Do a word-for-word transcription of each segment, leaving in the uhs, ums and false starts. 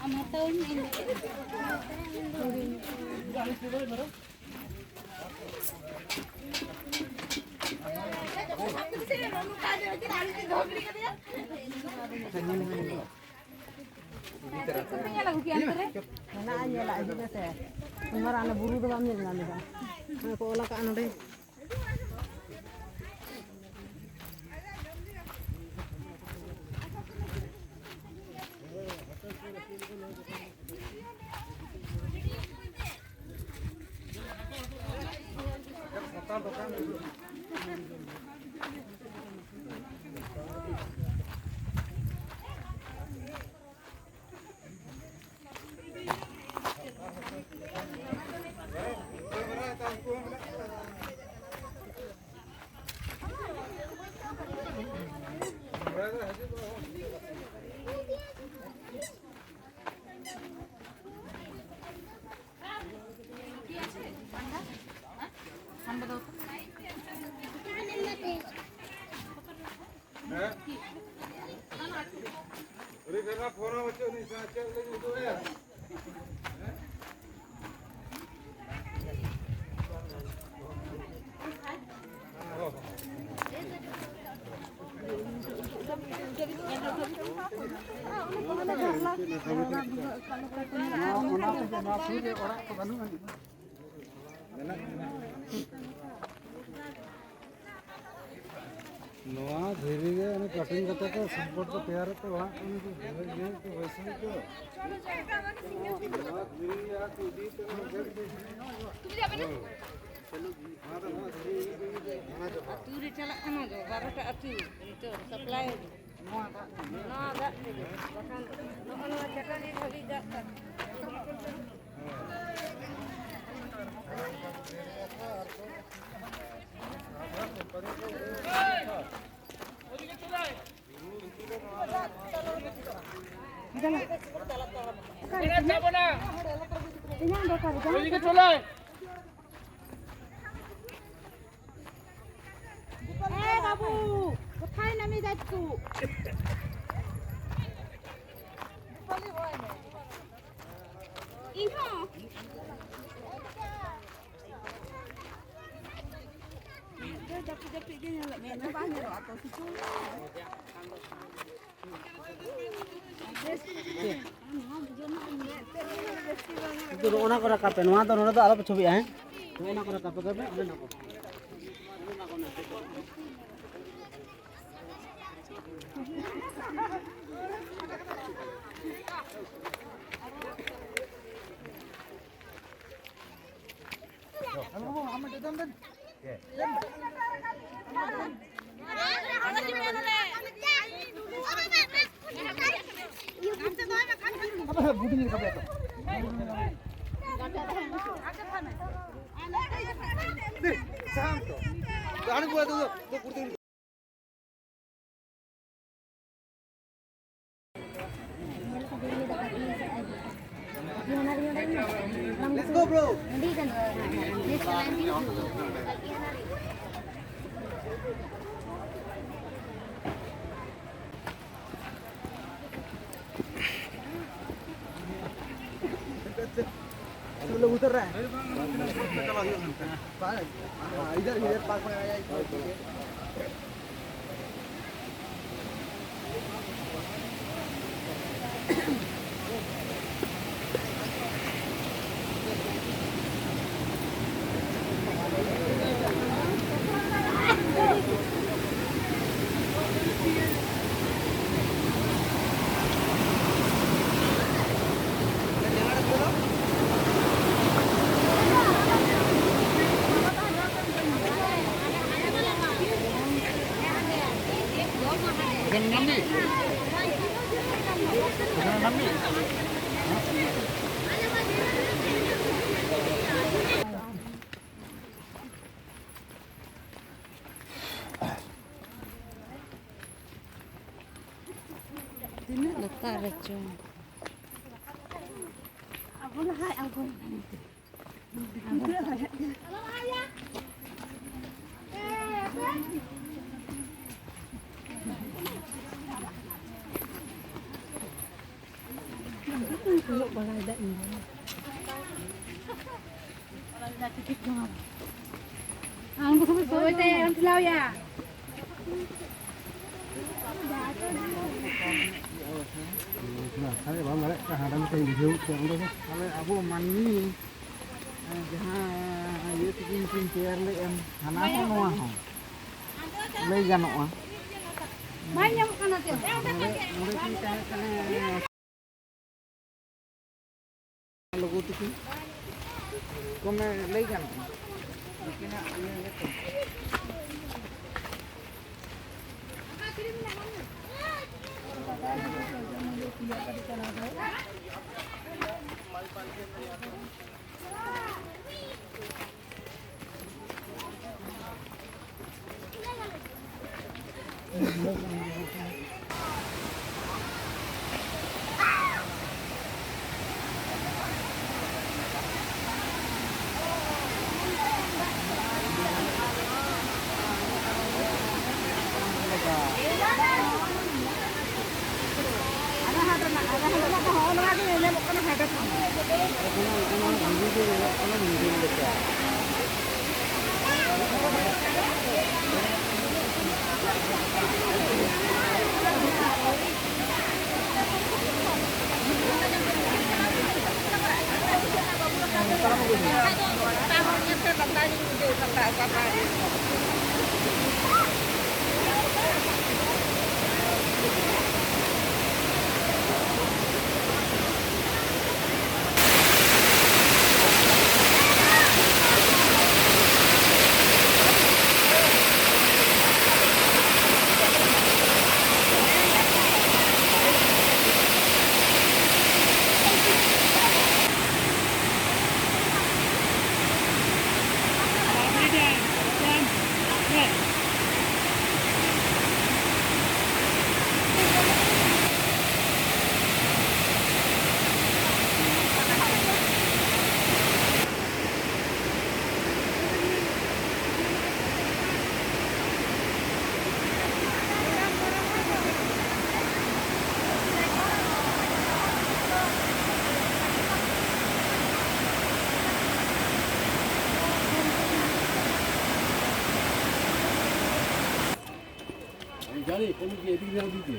ᱟᱢ ᱦᱟᱛᱟᱣ ᱢᱮ, ᱤᱧ ᱫᱚ ᱪᱮᱫ? ᱧᱮᱞ ᱟᱹᱜᱩ ᱠᱮᱜᱼᱟ ᱚᱱᱛᱮ ᱨᱮ? ᱢᱮᱱᱟᱜᱼᱟ, ᱧᱮᱞᱟᱜ ᱦᱤᱡᱩᱜ ᱢᱮᱥᱮ᱾ ᱩᱱ ᱢᱟᱨᱟᱝ ᱚᱱᱟ ᱵᱩᱨᱩ ᱫᱚ ᱵᱟᱢ ᱧᱮᱞ ᱧᱟᱢ ᱮᱫᱟ᱾ ᱚᱱᱟ ᱠᱚ ᱚᱞ ᱟᱠᱟᱜᱼᱟ ᱱᱚᱰᱮ᱾ ᱦᱮᱸ? ᱩᱱᱤ ᱴᱷᱮᱱ ᱢᱟ ᱯᱷᱳᱱ ᱦᱚᱸ ᱵᱟᱹᱪᱩᱜ, ᱩᱱᱤ ᱥᱟᱶ ᱪᱮᱫ ᱞᱟᱹᱜᱤᱫ ᱩᱫᱩᱜ ᱟᱭᱟ? ᱦᱮᱸ? ᱚᱱᱟ ᱛᱮᱜᱮ ᱱᱚᱣᱟ ᱥᱩᱨ ᱨᱮ ᱚᱲᱟᱜ ᱠᱚ ᱵᱟᱹᱱᱩᱜ ᱟᱹᱱᱤᱡ᱾ ᱢᱮᱱᱟᱜ, ᱢᱮᱱᱟᱜ᱾ ᱱᱚᱣᱟ ᱫᱷᱤᱨᱤ ᱜᱮ ᱚᱱᱮ cutting ᱠᱟᱛᱮ ᱠᱚ ᱥᱤᱞᱯᱚᱴ ᱠᱚ ᱛᱮᱭᱟᱨᱮᱫ ᱛᱮ ᱚᱲᱟᱜ ᱠᱚ ᱩᱱᱠᱩ ᱵᱷᱟᱹᱜᱤ ᱜᱮ ᱠᱚ ᱵᱟᱹᱭᱥᱟᱹᱣ ᱠᱚ᱾ ᱱᱚᱣᱟ ᱫᱷᱤᱨᱤ ᱟᱨ ᱠᱚ ᱤᱫᱤᱭᱮᱫ ᱛᱟᱦᱮᱱᱟ ᱚᱱᱠᱟ ᱜᱮ᱾ ᱚᱱᱟ ᱫᱚ ᱱᱚᱣᱟ ᱫᱷᱤᱨᱤ ᱤᱫᱤ ᱛᱮᱜᱮ ᱦᱟᱱᱟ ᱪᱟᱵᱟ᱾ ᱟᱹᱛᱩ ᱨᱮ ᱪᱟᱞᱟᱜ ᱠᱟᱱᱟ ᱜᱚ, ᱵᱟᱨᱚᱴᱟ ᱟᱹᱛᱩ ᱱᱤᱛᱚᱜ supply᱾ ᱱᱚᱣᱟ ᱫᱟᱜ ᱛᱮᱜᱮ᱾ ᱵᱟᱠᱷᱟᱱ ᱱᱚᱜᱼᱚ ᱱᱚᱣᱟ ᱪᱟᱴᱟᱱᱤ ᱫᱷᱟᱹᱵᱤᱡ ᱫᱟᱜ ᱛᱟᱦᱮᱸ᱾ ᱤᱧᱟᱹᱜ ᱫᱚᱨᱠᱟᱨ ᱡᱟᱦᱟᱸ ᱞᱮᱠᱟ᱾ এ বাবু, কোথায় নামি যাচ্ছ? ᱤᱧ ᱦᱚᱸ᱾ ᱡᱟᱹᱯᱤᱫ ᱡᱟᱹᱯᱤᱫ ᱜᱮ ᱧᱮᱞᱚᱜ ᱠᱟᱱᱟ, ᱵᱟᱝ ᱧᱮᱞᱚᱜᱼᱟ ᱛᱚ, ᱥᱤᱛᱩᱝ ᱫᱚ᱾ ᱱᱚᱜᱼᱚ ᱱᱟ ᱠᱚ ᱨᱟᱠᱟᱵ ᱯᱮ, ᱱᱚᱣᱟ ᱫᱚ ᱱᱚᱰᱮ ᱫᱚ ᱟᱞᱚ ᱯᱮ ᱪᱷᱚᱵᱤᱜᱼᱟ, ᱦᱮᱸ? ᱱᱚᱜᱼᱚ ᱱᱟ ᱠᱚ ᱨᱟᱠᱟᱵ ᱯᱮ, ᱚᱸᱰᱮ ᱱᱟ ᱠᱚ᱾ Let's go, bro. चलो, उतर रहा है। हाँ, इधर, इधर पार्क में आ जाए। ᱛᱤᱱᱟᱹᱜ ᱞᱟᱛᱟᱨ ᱨᱮᱪᱚᱝ᱾ ᱟᱵᱚ ᱞᱟᱦᱟᱭ ᱟᱬᱜᱚᱭ ᱢᱮ᱾ ᱠᱚᱭᱚᱜ ᱵᱟᱲᱟᱭᱮᱫᱟ ᱤᱧ ᱫᱚ᱾ ᱟᱢ ᱫᱚ ᱥᱚᱢᱚᱭ ᱛᱮ ᱟᱢ ᱴᱷᱮᱞᱟᱣᱭᱟ᱾ ᱟᱨᱮ ᱵᱟᱢ ᱫᱟᱲᱮᱭᱟᱜ ᱠᱟᱱᱟ, ᱦᱟᱸᱰᱮ ᱢᱤᱫᱴᱮᱱ ᱵᱩᱡᱷᱟᱹᱣ ᱠᱮᱫ ᱚᱸᱰᱮ ᱫᱚ᱾ ᱛᱟᱦᱞᱮ ᱟᱵᱚ ᱢᱟᱹᱱᱢᱤ, ᱮᱸ, ᱡᱟᱦᱟᱸ ᱤᱭᱟᱹ ᱛᱮᱠᱤᱱ ᱠᱤᱱ ᱛᱮᱭᱟᱨ ᱞᱮᱫ ᱮᱢ, ᱦᱟᱱᱟ ᱦᱚᱸ ᱱᱚᱣᱟ ᱦᱚᱸ ᱞᱟᱹᱭ ᱜᱟᱱᱚᱜᱼᱟ᱾ ᱵᱟᱭ ᱧᱟᱢᱚᱜ ᱠᱟᱱᱟ ᱪᱮᱫ? ᱱᱚᱰᱮ, ᱱᱚᱰᱮ ᱠᱤᱱ ᱛᱟᱦᱮᱸ ᱠᱟᱱᱟ᱾ ᱞᱩᱜᱩ ᱛᱤᱠᱤᱱ ᱠᱚᱢᱮ ᱞᱟᱹᱭ ᱜᱟᱱᱚᱜᱼᱟ᱾ ᱱᱩᱠᱤᱱᱟᱜ ᱤᱭᱟᱹ ᱜᱮᱛᱚ᱾ এই কমিটি এদিকে যাও দিকে।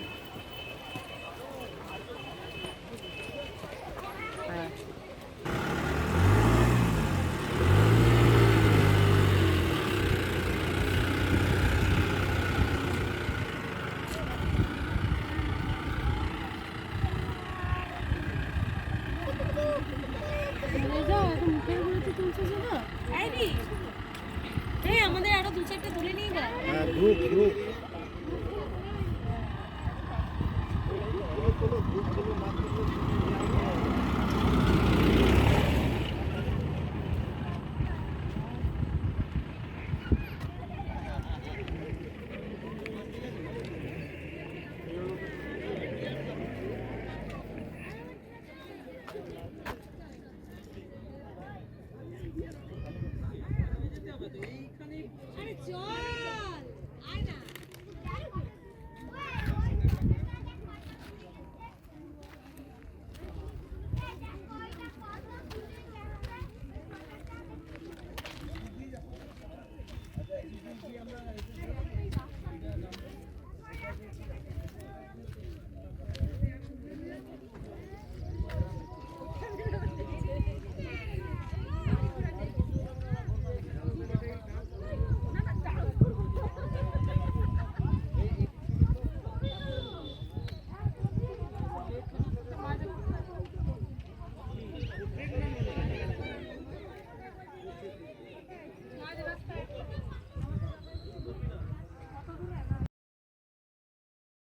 এই আমাদের আরো দু চারটে তুলে নিই না। হ্যাঁ, গ্রুপ, গ্রুপ।